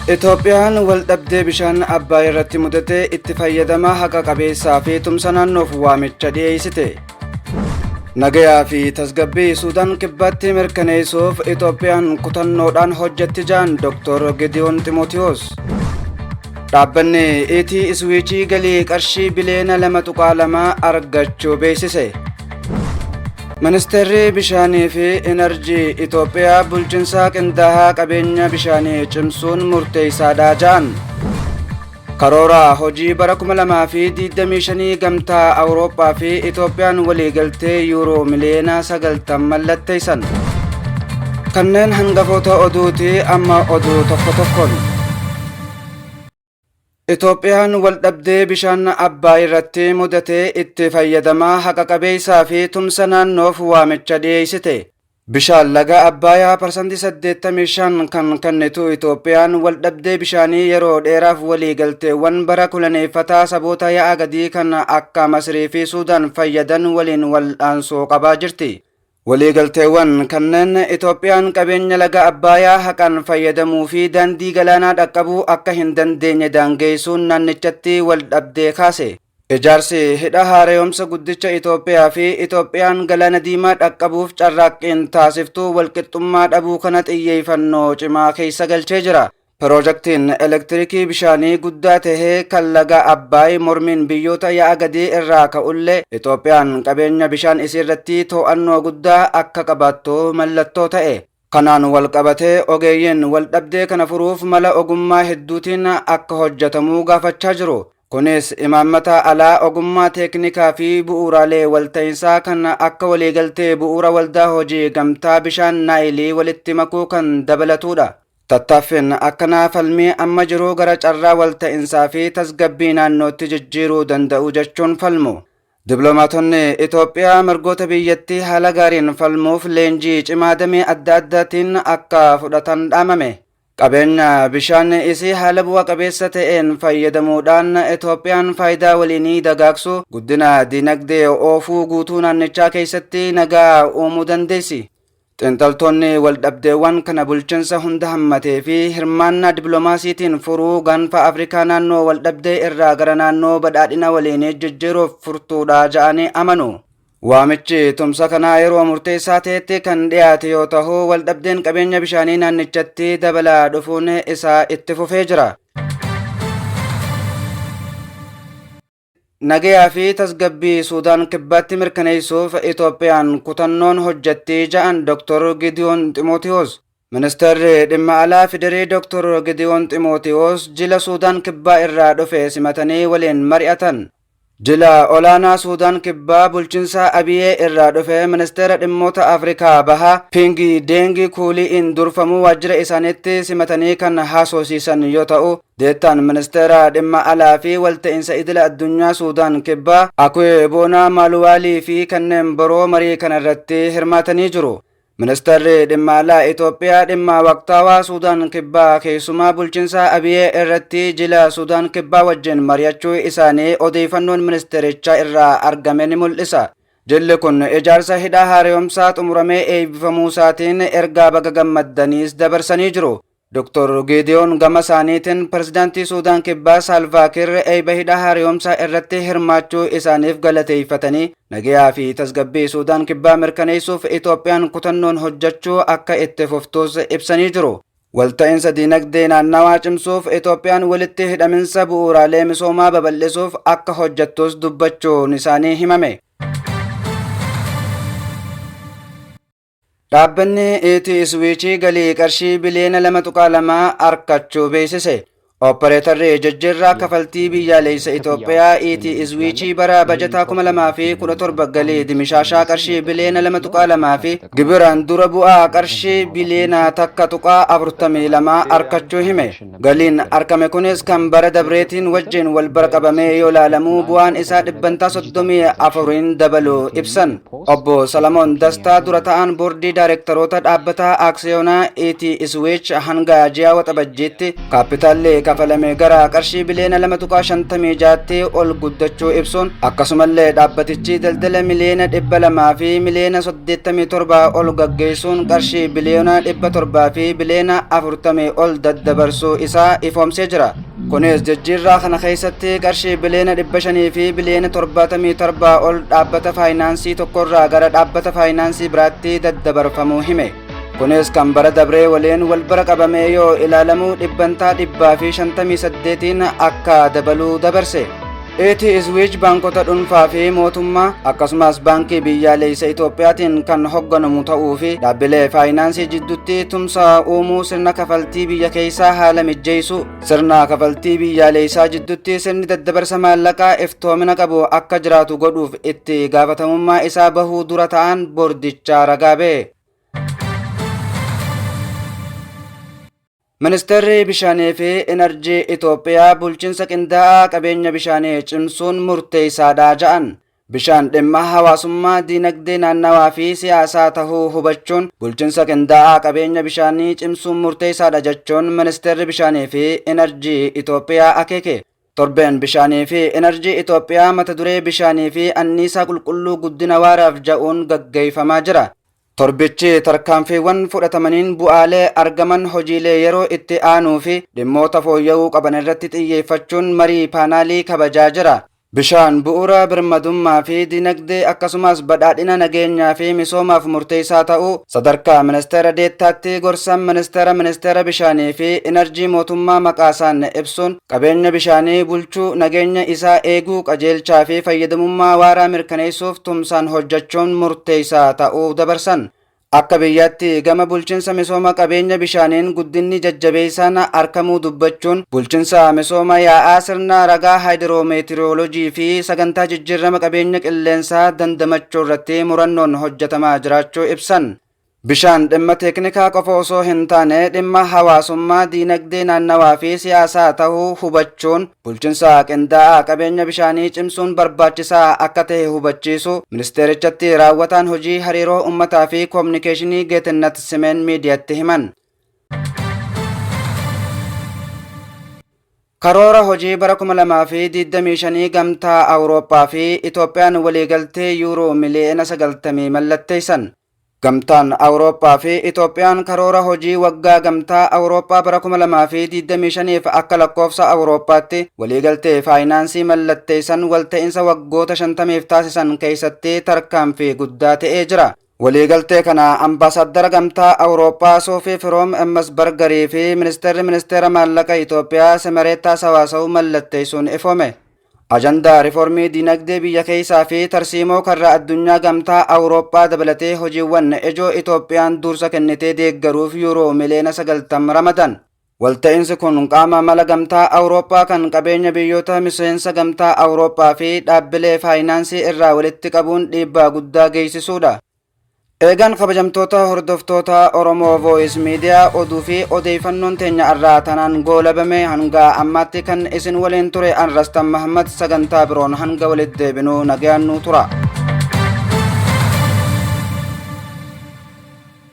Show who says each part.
Speaker 1: Itoophiyaan waldhabdee bishaan Abbaay irratti mudate itti fayyadama haqa qabeessaa fi tumsa naannoof waamicha dhiyeessite. Nagayaa fi tasgabbii Suudaan Kibbaatti mirkaneessuuf Itoophiyaan kutannoodhaan hojjetti jaan Dr. Gidiyoon Ximootiyoos. Dhaabbanni ET Iswiichii galii qarshii biliyoona 2.2 argachuu beeksise. Ministeerri Bishaanii fi Inarjii Itoophiyaa bulchinsaa qindaahaa qabeenya bishaanii cimsuun murteessaadha ja'an. Karoora hojii bara 2025 Gamtaa Awurooppaa fi Itoophiyaan waliigaltee yuuroo miliyoona 90 mallatteessan. Kanneen hangafoota oduuti amma oduu tokko tokkoon. Itoophiyaan waldhabdee bishaan Abbaay irratti mudate itti fayyadamaa haqa qabeessaa fi tumsa naannoof waamicha dhiyeessite. Bishaan laga Abbaayaa parsantii 85 kan kennitu Itoophiyaan waldhabdee bishaanii yeroo dheeraaf waliigalteewwan bara koloneeffataa saboota yaa'a gadii kan akka Masrii fi Suudaan fayyadan waliin wal'aansoo qabaa jirti. Waliigalteewwan kanneen Itoophiyaan qabeenya laga Abbaayaa haqaan fayyadamuu fi daandii galaanaa dhaqqabuu akka hin dandeenye daangeessuun naannichatti waldhabdee kaase. Ijaarsi hidha haarayomsa guddicha Itoophiyaa fi Itoophiyaan galaana diimaa dhaqqabuuf carraaqqiin taasiftu walqixxummaa dhabuu kana xiyyeeffannoo cimaa keessa galchee jira. Piroojaktiin elektirikii bishaanii guddaa tahe kan laga Abbaay mormiin biyyoota yaa'a gadii irraa ka'ullee Itoophiyaan qabeenya bishaan isiirratti to'annoo guddaa akka qabaattu mallattoo ta'e. Kanaan wal qabatee ogeeyyiin wal dhabdee kana furuuf mala ogummaa hedduutiin akka hojjetamu gaafachaa jiru. Kunis imaammata alaa ogummaa teeknikaa fi bu'uuraalee walta'iinsaa kan akka waliigaltee bu'uura waldaa hojii gamtaa bishaan Naayilii walitti makuu kan dabalatudha. Tattaaffiin akkanaa falmii amma jiru gara carraa walta'insaa fi tasgabbii naannootti jijjiiruu danda'u jechuun falmu. Diploomaatonni Itoophiyaa mirgoota biyyattii haala gaariin falmuuf leenjii cimaa damee adda addaatiin akka fudhatan dhaamame. Qabeenya bishaan isii haala bu'a qabeessa ta'een fayyadamuudhaan Itoophiyaan faayidaa waliinii dagaagsu, guddina dinagdee oofuu guutuu naannichaa keessatti nagaa uumuu dandeessi. Xiinxaltoonni waldhabdeewwan kana bulchinsa hunda hammatee fi hirmaannaa dippiloomaasiitiin furuu gaanfa Afrikaa naannoo waldhabdee irraa gara naannoo badhaadhina waliinii jijjiiruuf furtuudha ja'anii amanu. Waamichi tumsa kanaa yeroo murteessaa ta'etti kan dhiyaate yoo ta'u, waldhabdeen qabeenya bishaanii naannichatti dabalaa dhufuun isaa itti fufee jira. Nagayaa fi tasgabbii Suudaan Kibbaatti mirkaneessuuf Itoophiyaan kutannoon hojjetti ja'an Dr. Gidiyoon Ximootiyoos. Ministeerri dhimma alaa Fidirii Dr. Gidiyoon Ximootiyoos jila Suudaan Kibbaa irraa dhufe simatanii waliin mari'atan. Jila olaanaa Suudaan Kibbaa bulchiinsa Abiyee irraa dhufe ministeera dhimmoota Afrikaa Bahaa Pingi Deengi Kuuli'iin durfamuu waajjira isaaniitti simatanii kan haasofsiisan yoo ta'u, Deettaan Ministeera Dhimma Alaa fi Walta'iinsa Idila Addunyaa Suudaan Kibbaa Akuye Boonaa Maaluwaalii fi kanneen biroo marii kana irratti hirmaatanii jiru. Ministeerri Dhimma Alaa Itoophiyaa dhimma waqtaawaa Suudaan Kibbaa keessumaa bulchiinsa Abiyee irratti jila Suudaan Kibbaa wajjin mari'achuu isaanii odeeffannoon ministeerichaa irraa argame ni mul'isa. Jilli kun ijaarsa hidha haaromsaa xumuramee eebbifamuusaatiin ergaa baga gammaddaniis dabarsanii jiru. Dr. Geediyoon gama isaaniitiin pirezidaantii Suudaan Kibbaa Saalvaakiir eebba hidha haaromsaa irratti hirmaachuu isaaniif galateeffatanii nagayaa fi tasgabbii Suudaan Kibbaa mirkaneessuuf Itoophiyaan kutannoon hojjechuu akka itti fuftus ibsanii jiru. Walta'iinsa diinagdee naannawaa cimsuuf Itoophiyaan walitti hidhaminsa bu'uuraalee misoomaa babal'isuuf akka hojjettus dubbachuun isaanii himame. Dhaabbanni ET Switch galii qarshii biliyoona 2.2 argachuu beeksise. Opereetarri jijjiirraa kafaltii biyyaalessa Itoophiyaa ET Switch bara bajataa 2017 galii dimishaashaa qarshii biliyoona 2.2 fi gibiraan dura bu'aa qarshii biliyoona 1.42 argachuu hime. Galiin argame kunis kan bara dabreetiin wajjin wal bira qabamee yoo ilaalamu bu'aan isaa dhibbantaa 34n dabaluu ibsan. Obbo Salamoon Dastaa dura ta'an boordii daayirektaroota dhaabbata Aksiyoonaa ET Switch hanga ji'a Waxabajjiitti kaapitaalli kafalame gara qarshii biliyoona 2.56tti ol guddachuu ibsuun, akkasumallee dhaabbatichi daldala miliyoona 200 fi miliyoona 87 ol gaggeessuun qarshii biliyoona 700 fi biliyoona 40 ol daddabarsuu isaa ifoomsee jira. Kunis jijjiirraa kana keessatti qarshii biliyoona 500 fi biliyoona 77 ol dhaabbata faayinaansii tokkorraa gara dhaabbata faayinaansii biraatti daddabarfamuu hime. Kunis kan bara dabree waliin wal bira qabamee yoo ilaalamu dhibbantaa 158n akka dabaluu dabarse. EthSwitch baankota dhuunfaa fi mootummaa akkasumas Baankii Biyyaalessa Itoophiyaatiin kan hogganamu ta'uu fi dhaabbilee faayinaansii jidduutti tumsa uumuu, sirna kafaltii biyya keessaa haala mijjeessu, sirna kafaltii biyyaalessaa jidduutti sirni daddabarsa maallaqaa iftoomina qabu akka jiraatu godhuuf itti gaafatamummaa isaa bahuu dura ta'an boordichaa ragaa ba'e. Ministeerri Bishaanii fi Enerjii Itoophiyaa bulchiinsa qindaa'aa qabeenya bishaanii cimsuun murteessaadha jedhan. Bishaan dhimma hawaasummaa, diinagdee naannawaa fi siyaasaa tahuu hubachuun bulchiinsa qindaa'aa qabeenya bishaanii cimsuun murteessaadha jechuun Ministeerri Bishaanii fi Enerjii Itoophiyaa akeeke. Torbeen Bishaanii fi Enerjii Itoophiyaa mata duree "Bishaanii fi anniisaa qulqulluu guddina waaraaf" ja'uun gaggeeffamaa jira. Torbichi tarkaanfiiwwan fudhatamaniin bu'aalee argaman, hojiilee yeroo itti aanuu fi dhimmoota fooyya'uu qaban irratti xiyyeeffachuun marii paanaalii kabajaa jira. Bishaan bu'uura birmadummaa fi dinagdee, akkasumas badhaadhina, nageenyaa fi misoomaaf murteessaa ta'uu sadarkaa ministeera deettaatti gorsaan ministeera ministeera bishaanii fi enerjii mootummaa maqaasaan ibsuun, qabeenya bishaanii bulchuu, nageenya isaa eeguu, qajeelchaa fi fayyadamummaa waaraa mirkaneessuuf tumsaan hojjechuun murteessaa ta'uu dabarsan. Akka biyyaatti gama bulchiinsa misooma qabeenya bishaaniin guddinni jajjabeessaan argamuu dubbachuun, bulchiinsa misooma yaa'aa, sirna ragaa haayidiroomeetirooloojii fi sagantaa jijjiirama qabeenya qilleensaa dandamachuu irratti murannoon hojjetamaa jiraachuu ibsan. Bishaan dhimma teeknikaa qofa osoo hin taane dhimma hawaasummaa, diinagdee naannawaa fi siyaasaa ta'uu hubachuun bulchiinsa qindaa'aa qabeenya bishaanii cimsuun barbaachisaa akka ta'e hubachiisu ministeerichatti raawwataan hojii hariiroo uummataa fi koominikeeshinii Geetinnat Simeen miidiyaatti himan. Karoora hojii bara 2025 Gamtaa Awurooppaa fi Itoophiyaan waliigaltee yuuroo miliyoona 90 mallatteessan. Gamtaan Awurooppaa fi Itoophiyaan karoora hojii waggaa Gamtaa Awurooppaa bara 2025f akka lakkoofsa Awurooppaatti waliigaltee faayinaansii mallatteessan walta'iinsa waggoota 50f taasisan keessatti tarkaanfii guddaa ta'ee jira. Waliigaltee kana ambaasaddara Gamtaa Awurooppaa Soofii Firoom Emmasbargarii fi ministeerri ministeera maallaqa Itoophiyaa Semereettaa Sawaasawu mallatteessuun ifoome. Ajandaa riformii dinagdee biyya keessaa fi tarsiimoo karra addunyaa Gamtaa Awurooppaa dabalatee hojiiwwan ijoo Itoophiyaan dursa kennitee deeggaruuf yuuroo miliyoona 90 ramadan. Walta'iinsi kun qaama mala Gamtaa Awurooppaa kan qabeenya biyyoota miseensa Gamtaa Awurooppaa fi dhaabbilee faayinaansii irraa walitti qabuun dhiibbaa guddaa geessisuudha. Eegaan kabajamtoota hordoftoota Oromoo Voice Media, oduu fi odeeffannoon teenya irraa tanaan goolabame. Hanga ammaatti kan isin waliin ture Anrastan Mahammad. Sagantaa biroon hanga walitti deebinuu nagayaan nuu tura.